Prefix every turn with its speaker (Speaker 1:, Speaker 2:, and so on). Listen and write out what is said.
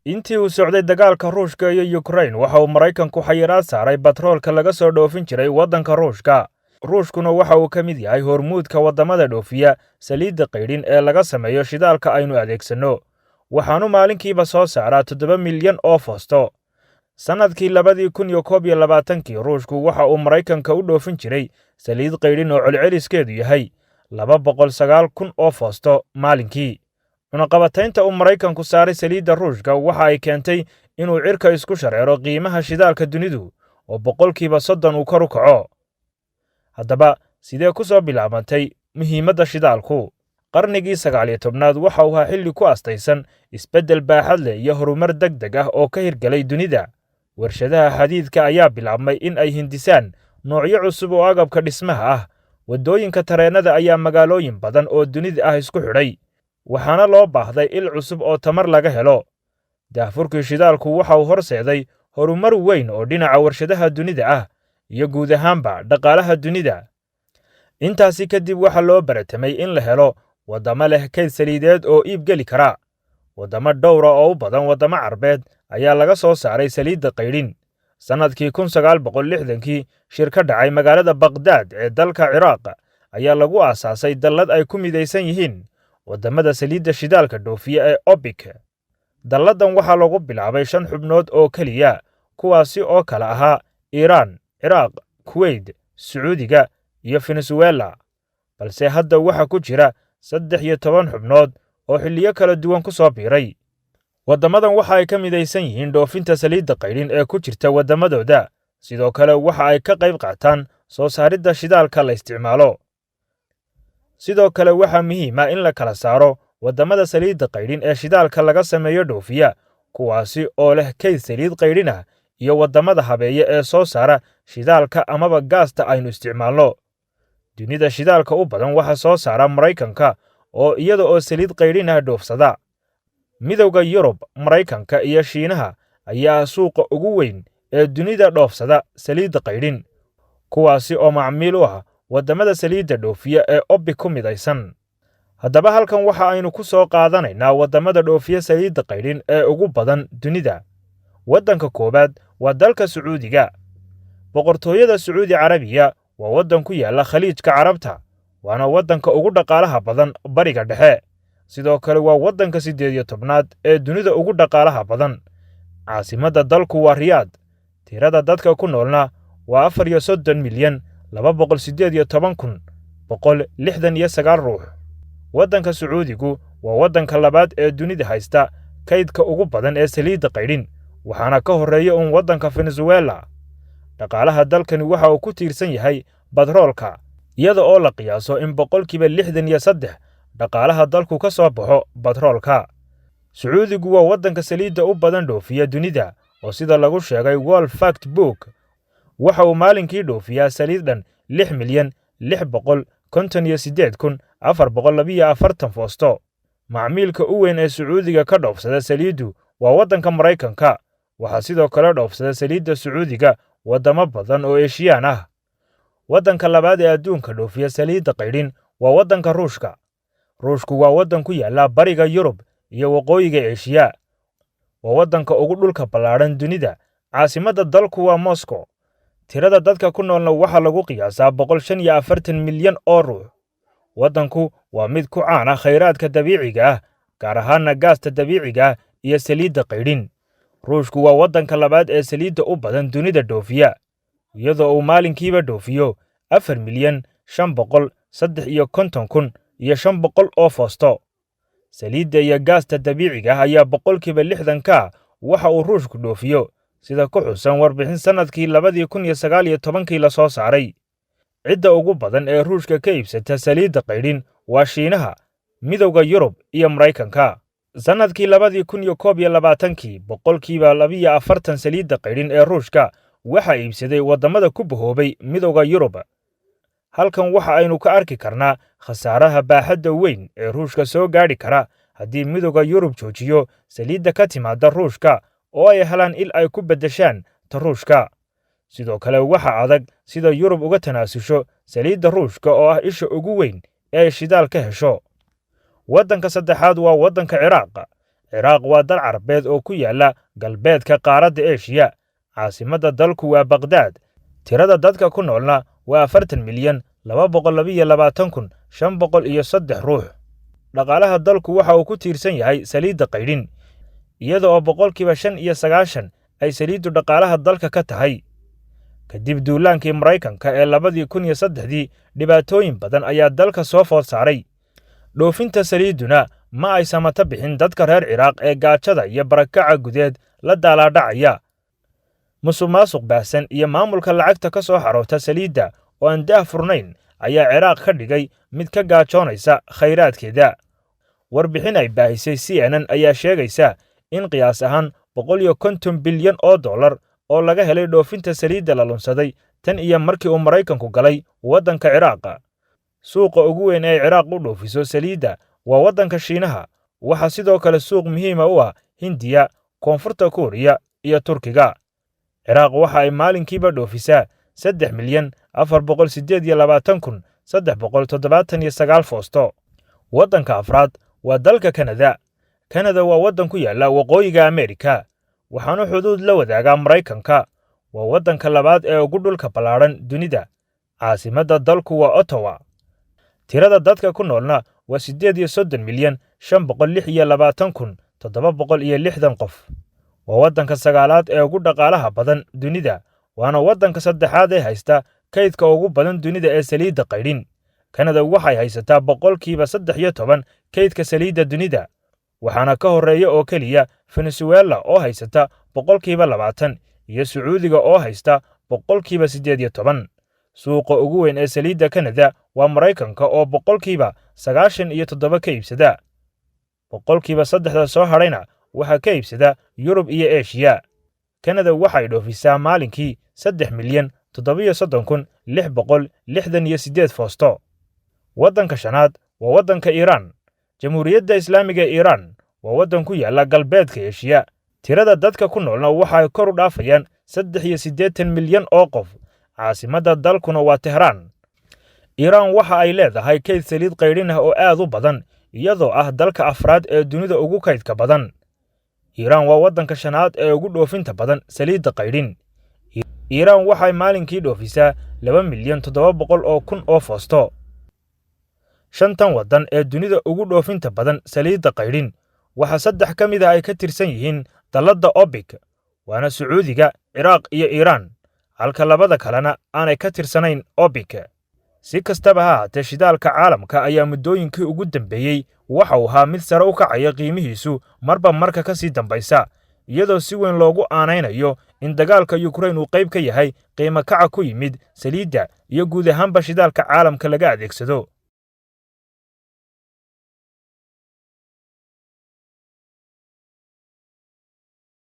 Speaker 1: Intii uu socday dagaalka Ruushka iyo Ukraine, waxa uu Maraykanku xayiraad saaray batroolka laga soo dhoofin jiray waddanka Ruushka. Ruushkuna waxa uu ka mid yahay hormuudka waddamada dhoofiya saliidda qaydhin ee laga sameeyo shidaalka aynu adeegsanno. Waxaanu maalinkiiba soo saaraa 7 milyan oo foosto. Sannadkii 2021-kii, Ruushku waxa uu Maraykanka u dhoofin jiray saliid qaydhin oo celceliskeedu yahay 209,000 oo foosto maalinkii. Cunaqabataynta uu Maraykanku saaray saliidda Ruushka waxa ay keentay inuu cirka isku shareero qiimaha shidaalka dunidu oo 30% uu kor u kaco. Haddaba, sidee ku soo bilaabantay muhiimadda shidaalku? Qarnigii 19aad waxa uu ahaa xilli ku astaysan isbeddel baaxad leh iyo horumar degdeg ah oo ka hirgalay dunida. Warshadaha xadiidka ayaa bilaabmay in ay hindisaan noocyo cusub oo agabka dhismaha ah. Waddooyinka tareennada ayaa magaalooyin badan oo dunida ah isku xidhay, waxaana loo baahday il cusub oo tamar laga helo. Daahfurkii shidaalku waxa uu horseeday horumar weyn oo dhinaca warshadaha dunida ah iyo guud ahaanba dhaqaalaha dunida. Intaasi kadib waxaa loo baratamay in la helo waddamo leh kayd saliideed oo iib geli kara. Waddamo dhowra oo u badan waddamo Carbeed ayaa laga soo saaray saliidda qaydhin. Sannadkii 1960-kii, shir ka dhacay magaalada Baqdaad ee dalka Ciraaq ayaa lagu aasaasay dallad ay ku midaysan yihiin waddamada saliidda shidaalka dhoofiya ee OPEC. Dalladan waxaa lagu bilaabay shan xubnood oo keliya, kuwaasi oo kala ahaa Iiraan, Ciraaq, Kuweyt, Sacuudiga iyo Venezuela, balse hadda waxaa ku jira 13 xubnood oo xilliyo kala duwan ku soo biiray. Waddamadan waxa ay ka midaysan yihiin dhoofinta saliidda qaydhin ee ku jirta waddamadooda. Sidoo kale waxa ay ka qayb qaataan soo saaridda shidaalka la isticmaalo. Sidoo kale waxaa muhiim ah in la kala saaro waddamada saliidda qaydhin ee shidaalka laga sameeyo dhoofiya, kuwaasi oo leh kayd saliid qaydhin ah, iyo waddamada habeeya ee soo saara shidaalka amaba gaasta aynu isticmaalno. Dunida shidaalka u badan waxa soo saara Maraykanka oo iyada oo saliid qaydhin ah dhoofsada. Midowda Yurub, Maraykanka iyo Shiinaha ayaa suuqa ugu weyn ee dunida dhoofsada saliidda qaydhin, kuwaasi oo macmiil u ah waddamada saliidda dhoofiya ee OPEC ku midaysan. Haddaba, halkan waxa aynu ku soo qaadanaynaa waddamada dhoofiya saliidda qaydhin ee ugu badan dunida. Waddanka koowaad waa dalka Sacuudiga. Boqortooyada Sacuudi Carabiya waa waddan ku yaalla Khaliijka Carabta, waana waddanka ugu dhaqaalaha badan Bariga Dhexe. Sidoo kale waa waddanka 18aad ee dunida ugu dhaqaalaha badan. Caasimadda dalku waa Riyaad. Tirada dadka ku noolna waa 34,218,169 ruux. Waddanka Sacuudigu waa waddanka labaad ee dunida haysta kaydka ugu badan ee saliidda qaydhin, waxaana ka horreeya uun waddanka Venezuela. Dhaqaalaha dalkani waxa uu ku tiirsan yahay batroolka, iyada oo la qiyaaso in 63% dhaqaalaha dalku ka soo baxo batroolka. Sacuudigu waa waddanka saliidda u badan dhoofiya dunida, oo sida lagu sheegay World Fact Book waxa uu maalinkii dhoofiyaa saliid dhan 6,658,442 foosto. Macmiilka u weyn ee Sacuudiga ka dhoofsada saliiddu waa waddanka Maraykanka. Waxaa sidoo kale dhoofsada saliidda Sacuudiga waddamo badan oo Eeshiyaan ah. Waddanka labaad ee adduunka dhoofiya saliidda qaydhin waa waddanka Ruushka. Ruushku waa waddan ku yaalla bariga Yurub iyo waqooyiga Eeshiya. Waa waddanka ugu dhulka ballaadhan dunida. Caasimadda dalku waa Moscow. Tirada dadka ku noolna waxaa lagu qiyaasaa 145 milyan oo ruux. Waddanku waa mid ku caan ah khayraadka dabiiciga ah, gaar ahaana gaasta dabiiciga ah iyo saliidda qaydhin. Ruushku waa waddanka labaad ee saliidda u badan dunida dhoofiya, iyadoo uu maalinkiiba dhoofiyo 4,553,500 oo foosto. Saliidda iyo gaasta dabiiciga ah ayaa 60% ka waxa uu Ruushku dhoofiyo, sida ku xusan warbixin sannadkii 2019-kii la soo saaray. Cidda ugu badan ee Ruushka ka iibsata saliidda qaydhin waa Shiinaha, Midowda Yurub iyo Maraykanka. Sannadkii 2021-kii, 42% saliidda qaydhin ee Ruushka waxaa iibsaday waddamada ku bahoobay Midowda Yurub. Halkan waxa aynu ka arki karnaa khasaaraha baaxadda weyn ee Ruushka soo gaadhi kara haddii Midowda Yurub joojiyo saliidda ka timaadda Ruushka oo ay helaan il ay ku beddeshaan ta Ruushka. Sidoo kale waxa adag sida Yurub uga tanaasusho saliidda Ruushka oo ah isha ugu weyn ee ay shidaal ka hesho. Waddanka saddexaad waa waddanka Ciraaq. Ciraaq waa dal Carabeed oo ku yaala galbeedka qaaradda Eeshiya. Caasimadda dalku waa Baqdaad. Tirada dadka ku noolna waa 40,222,503 ruux. Dhaqaalaha dalku waxa uu ku tiirsan yahay saliidda qaydhin, iyada oo 95% ay saliiddu dhaqaalaha dalka ka tahay. Kadib duulaankii Maraykanka ee 2003-dii, dhibaatooyin badan ayaa dalka soo food saaray. Dhoofinta saliidduna ma ay samata bixin dadka reer Ciraaq ee gaajada iyo barakaca gudeed la daalaadhacaya. Musuqmaasuq baahsan iyo maamulka lacagta ka soo xaroota saliidda oo aan daah furnayn ayaa Ciraaq ka dhigay mid ka gaajoonaysa khayraadkeeda. Warbixin ay baahisay CNN ayaa sheegaysa in qiyaas ahaan 150 bilyan oo dollar oo laga helay dhoofinta saliidda la lunsaday tan iyo markii uu Maraykanku galay waddanka Ciraaq. Suuqa ugu weyn ee Ciraaq u dhoofiso saliidda waa waddanka Shiinaha. Waxaa sidoo kale suuq muhiima u ah Hindiya, Koonfurta Kuuriya iyo Turkiga. Ciraaq waxa ay maalinkiiba dhoofisaa 3,428,379 foosto. Waddanka afraad waa dalka Kanada. Kanada waa waddan ku yaalla waqooyiga Ameerika, waxaanu xuduud la wadaagaa Maraykanka. Waa waddanka labaad ee ugu dhulka ballaadhan dunida. Caasimadda dalku waa Ottawa. Tirada dadka ku noolna waa 38,526,760 qof. Waa waddanka sagaalaad ee ugu dhaqaalaha badan dunida, waana waddanka saddexaad ee haysta kaydka ugu badan dunida ee saliidda qaydhin. Kanada waxay haysataa 13% kaydka saliidda dunida, waxaana ka horreeya oo keliya Venezuela oo haysata 20% iyo Sacuudiga oo haysta 18%. Suuqa ugu weyn ee saliidda Kanada waa Maraykanka oo 97% ka iibsada. 3%-da soo hadhayna waxaa ka iibsada Yurub iyo Eeshiya. Kanada waxay dhoofisaa maalinkii 3,037,668 foosto. Waddanka shanaad waa waddanka Iiraan. Jamhuuriyadda Islaamiga ee Iiraan waa waddan ku yaalla galbeedka Eeshiya. Tirada dadka ku noolna waxay kor u dhaafayaan 83 milyan oo qof. Caasimadda dalkuna waa Tehraan. Iiraan waxa ay leedahay kayd saliid qaydhin ah oo aad u badan, iyadoo ah dalka afraad ee dunida ugu kaydka badan. Iiraan waa waddanka shanaad ee ugu dhoofinta badan saliidda qaydhin. Iiraan waxay maalinkii dhoofisaa 2,700,000 oo foosto. Shantan waddan ee dunida ugu dhoofinta badan saliidda qaydhin waxaa saddex ka mid ah ay ka tirsan yihiin dalladda OPEC, waana Sacuudiga, Ciraaq iyo Iiraan, halka labada kalena aanay ka tirsanayn OPEC. Si kastaba ha ahaatee, shidaalka caalamka ayaa muddooyinkii ugu dambeeyey waxa uu ahaa mid sare u kacaya qiimihiisu marba marka ka sii dambaysa, iyadoo si weyn loogu aanaynayo in dagaalka Ukraine uu qayb ka yahay qiimo kaca ku yimid saliidda iyo guud ahaanba shidaalka caalamka laga adeegsado.